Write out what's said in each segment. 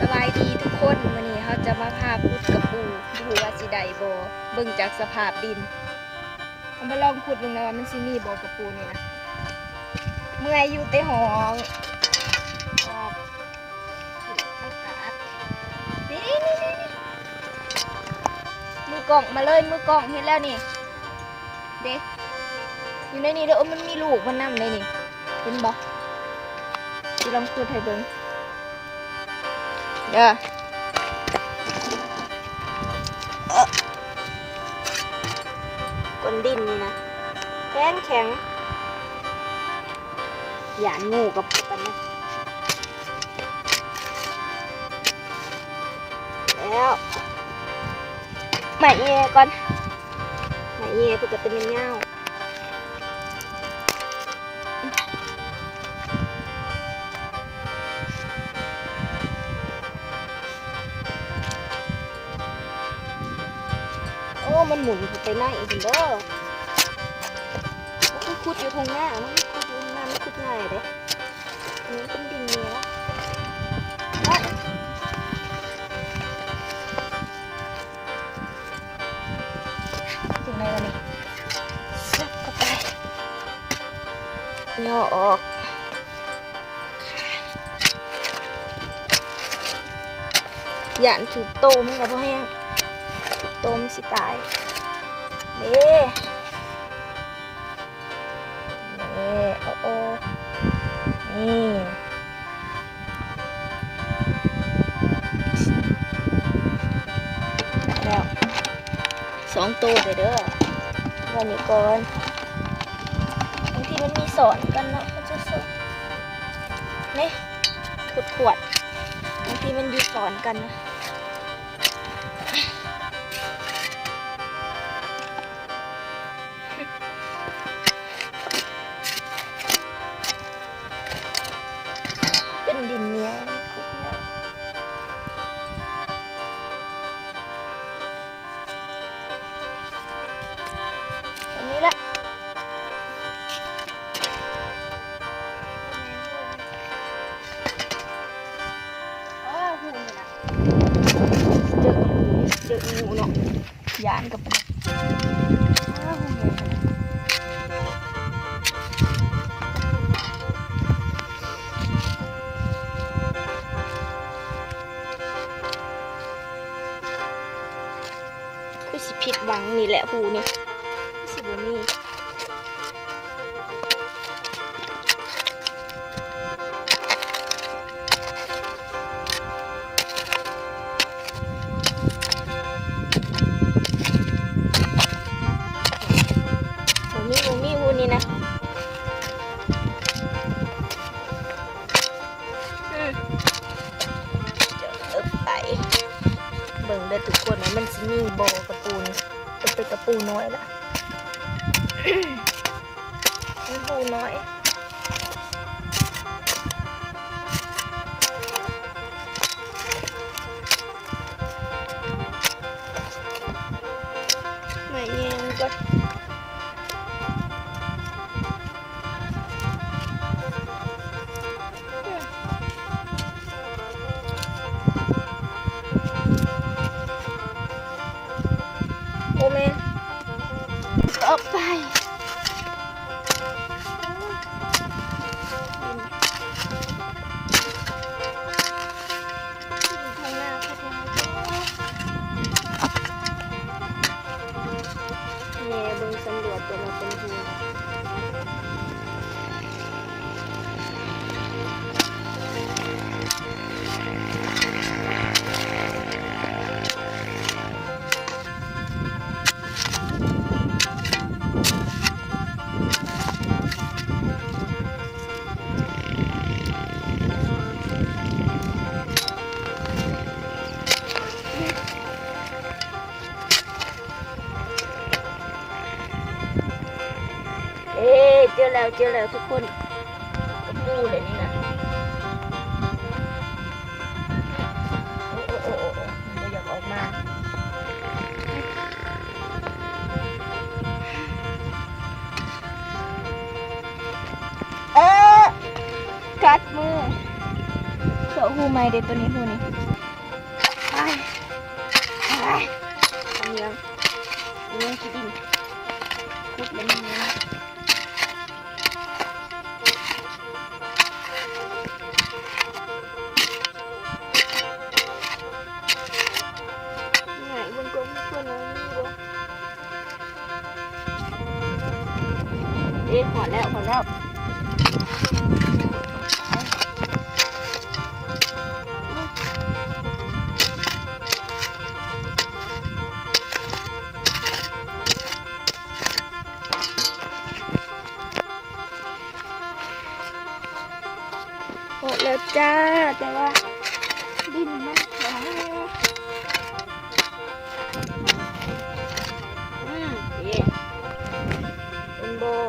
ສະບາຍດີທຸກຄົນ, ມື້ນີ້ເຮົາຈະມາພາຂຸດກະປູ, ບໍ່ຮູ້ວ່າຊິໄດ້ບໍ່, ເບິ່ງຈາກສະພາບດິນ. ເຮົາມາລອງຂຸດເບິ່ງນະວ່າມັນຊິມີບໍ່ກະປູນີ້ນະ. ເມື່ອຍຢູ່ແຕ່ຫ້ອງ. ອອກ ອາກາດ. ນີ້ໆໆ ມືກ້ອງ ມາເລີຍ ມືກ້ອງ ເຫັນແລ້ວນີ້ເດ້ ຢູ່ໃນນີ້ເດີ. ໂອ້ ມັນມີລູກມັນນຳໃນນີ້ ເຫັນບໍ່? ຊິລອງຂຸດໃຫ້ເບິ່ງເດີ. ເອີ ກົ້ນດິນນີ້ນະ ແຂງແຂງ. ຢ້ານງູກັບ ປານນັ້ນ. ແລ້ວ ໄມ້ແຫຍ່ກ່ອນ, ໄມ້ແຫຍ່ເພິ່ນກໍເປັນຍາວ. ໂອ້ ມັນໝູນເຂົ້າໄປໃນພຸ້ນເດີ. ໂອ້ຍ ຂຸດຢູ່ທົ່ງນາ, ມັນຂຸດຢູ່ທົ່ງນາ ມັນຂຸດງ່າຍເດ້. ອັນນີ້ເປັນດິນເໜືອ. ໂອ້ຍ ຈັ່ງໃດວະນີ້? ຊຶບເຂົ້າໄປ ຍໍອອກ. ຢ້ານຖືກໂຕມັນກໍບໍ່ແຮງ, ຖືກໂຕມັນຊິຕາຍເດ້. ເອີ ໂອ້ ໂອ້ ນີ້ ໄດ້ແລ້ວ ສອງໂຕເດີ. ເອົາໄວ້ນີ້ກ່ອນ, ບາງທີມັນມີຊ້ອນກັນເນາະ, ເຂົາຈະຊ້ອນ ນີ້ ຂວດໆ ບາງທີມັນຢູ່ຊ້ອນກັນນະ. ເປັນດິນເໜືອ ອັນນີ້ລະ. ເອີ ຫູນີ້ນະ ເຈີ ເຈີງູເນາະ. ຢ້ານກັບ ອ້າວ ຫູໃຫຍ່ຂະໜາດ ຄືຊິຜິດຫວັງນີ້ແຫຼະ ຫູນີ້ ຄືຊິບໍ່ມີ. ບໍ່ມີ ບໍ່ມີຫູນີ້ນະ. ອືມ ເອີ ໄປເບິ່ງເດີທຸກຄົນ ວ່າມັນຊິມີບໍ່ກະປູນີ້. ເປັນກະປູນ້ອຍລະ ມັນປູນ້ອຍ. ມາແຍງກ່ອນ. ບໍ່ແມ່ນ ອອກໄປ. ແຍ່ເບິ່ງສຳຫຼວດ ແຕ່ວ່າເປັນຫູ. ເອີ ເຈີແລ້ວ ເຈີແລ້ວທຸກຄົນ ກະປູແຫຼະນີ້ນະ. ໂອ້ ໂອ້ ໂອ້ ໂອ້ ໂອ້ ມັນບໍ່ຢາກອອກມາ. ເອີ ກັດມື ສອງ ຮູ້ໃໝ່ເດ້ ໂຕນີ້ຮູ້ນີ້. ອ້າຍ ອ້າຍ ເມືອງ ເມືອງຂີ້ດິນ ຂຸດແລ້ວເມືອງ. ງ່າຍເບິ່ງກ່ອນ ເພິ່ນວ່າມີບໍ່. ເອີ ຮອດແລ້ວ ຮອດແລ້ວ. ຮອດແລ້ວຈ້າ ແຕ່ວ່າດິນມັນແຂງ. ອືມ ເອີ ເຫັນບໍ່?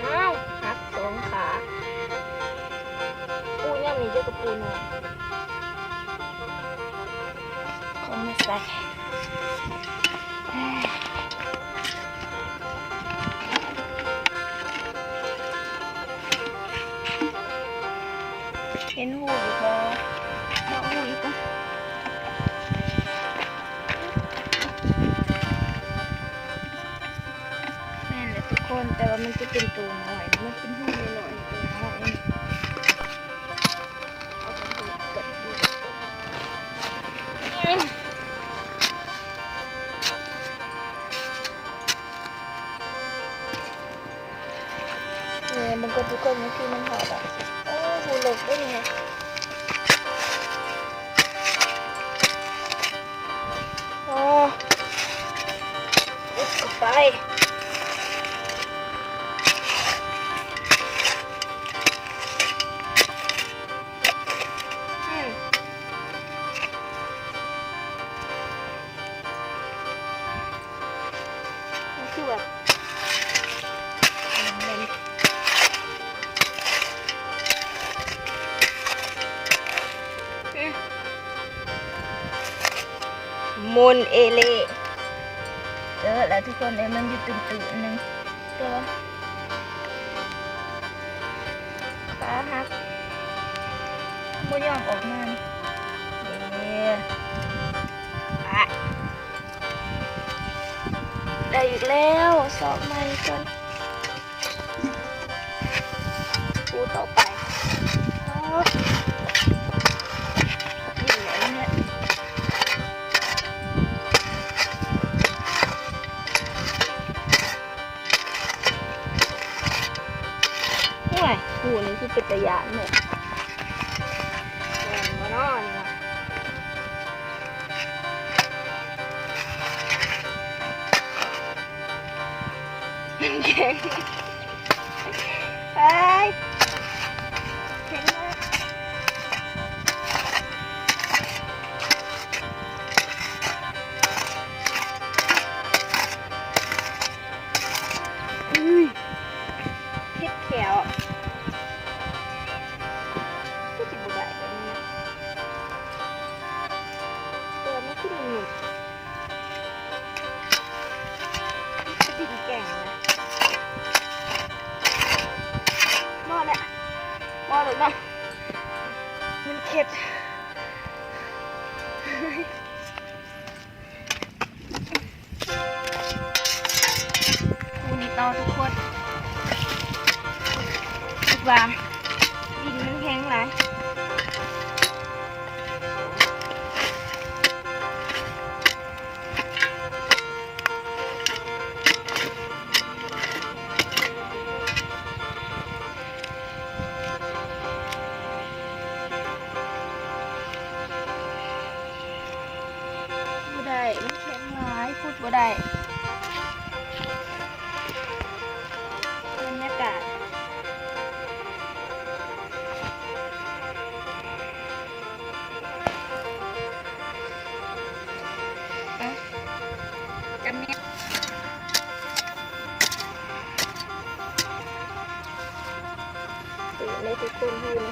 ອ້າວ ຫັກສອງຂາ. ປູຍາມນີ້ເຈົ້າກໍປູນ້ອຍ ເອົາມາໃສ່. ເຫັນຮູບອີກບໍ່? ເລາະຮູບອີກກ່ອນ. ແມ່ນແຫຼະທຸກຄົນ ແຕ່ວ່າມັນຈະເປັນໂຕນ້ອຍ ມັນເປັນຮູບນ້ອຍໆ ໂຕນ້ອຍ. ເອີ ມັນກໍທຸກຄົນ ບາງທີມັນຫອດອະ. ໂອ້ ຮູເລິກເດ້ນີ້. ອໍ ອຸດເຂົ້າໄປ. ອືມ ມັນຄືແບບ ອືມ ມົນເອເລ. ເຈີແລ້ວທຸກຄົນເອີຍ ມັນຢູ່ຕື້ນໆໜຶ່ງ ແຕ່ວ່າ ຂາຫັກ ບໍ່ຍອມອອກມານີ້. ເອີ ອະ ໄດ້ອີກແລ້ວ ຊອກໃໝ່ກ່ອນ. ປູຕໍ່ໄປ. ໂອ້ ດິນແຫຼະນີ້. ໂອ້ຍ ປູນີ້ຄືເປັນຕາຢ້ານແທ້. ແມ່ນບໍ່ນໍນີ້ນະ? ມັນແຂງ. ໄປ ເຫັນບໍ່? ອຸ້ຍ ເຈັບແຂ້ວ. ຄືຊິບໍ່ໄດ້ແບບນີ້ນະ ແຕ່ວ່າມັນຄືໜຸ່ມໆ. ດິນແກງນະ ບໍ່ແຫຼະ ບໍ່ແລ້ວເນາະ ມັນເຂັດ. ປູນີ້ຕໍ່ທຸກຄົນ ຄິດວ່າດິນມັນແຂງຫຼາຍ. ບໍ່ໄດ້ ມັນແຂງຫຼາຍ ຂຸດບໍ່ໄດ້. ບັນຍາກາດ ອ່ະ ກຳແໜ້ ເປີດໃຫ້ທຸກຄົນເຫັນ.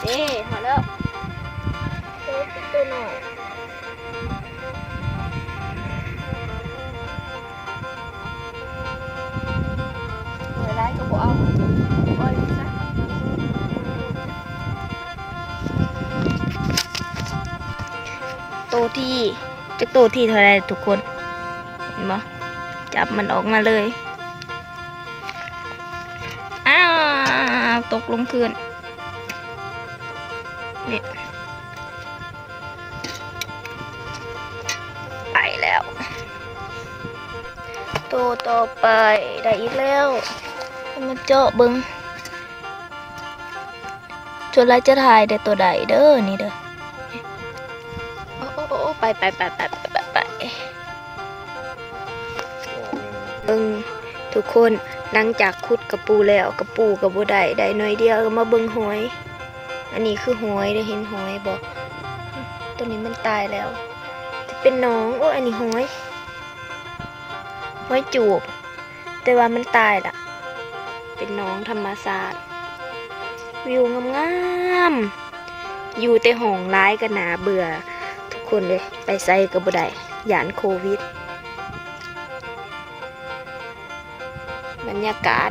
ເດ້ ຮອດແລ້ວ ໂອ້ຍ ໂຕນ້ອຍ ໂຕຫຼາຍກໍບໍ່ເອົາ ປ່ອຍມັນຊະ ໂຕທີ່ ຈັກໂຕທີ່ເທົ່າໃດທຸກຄົນ ເຫັນບໍ່? ຈັບມັນອອກມາເລີຍ ອ້າວ ຕົກລົງພື້ນ ນີ້ ໄປແລ້ວ ໂຕຕໍ່ໄປ ໄດ້ອີກແລ້ວ ເອົາມາເຈາະເບິ່ງ ສ່ວນຫຼາຍຈະຖ່າຍແຕ່ໂຕໃດເດີ ນີ້ເດີ ໂອ້ ໂອ້ ໂອ້ ໄປ ໄປ ໄປ ໄປ ໄປ ໄປ ເບິ່ງທຸກຄົນ ຫຼັງຈາກຂຸດກະປູແລ້ວ ກະປູກໍບໍ່ໄດ້ ໄດ້ໜ້ອຍດຽວ ກໍມາເບິ່ງຫອຍ ອັນນີ້ຄືຫອຍເດີ ເຫັນຫອຍບໍ່? ໂຕນີ້ມັນຕາຍແລ້ວ ຈະເປັນໜອງ ໂອ້ຍ ອັນນີ້ຫອຍ ຫອຍຈູບ ແຕ່ວ່າມັນຕາຍລະ ເປັນໜອງທຳມະຊາດ ວິວງາມໆ ຢູ່ແຕ່ຫ້ອງຫຼາຍກໍໜ້າເບື່ອ ທຸກຄົນເອີຍ ໄປໃສກໍບໍ່ໄດ້ ຢ້ານໂຄວິດ ບັນຍາກາດ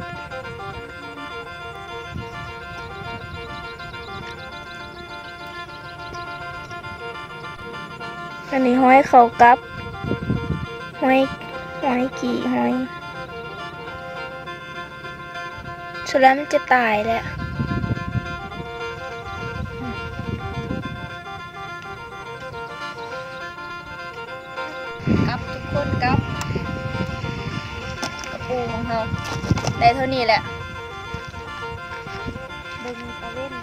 ອັນນີ້ຫອຍເຂົ້າກັບ ຫອຍ ຫອຍກີ້ ຫອຍ ສຸດແລ້ວມັນຈະຕາຍແລ້ວ ກັບທຸກຄົນກັບ ກະປູຂອງເຮົາ ໄດ້ເທົ່ານີ້ແຫຼະ ເບິ່ງຕາເວັນ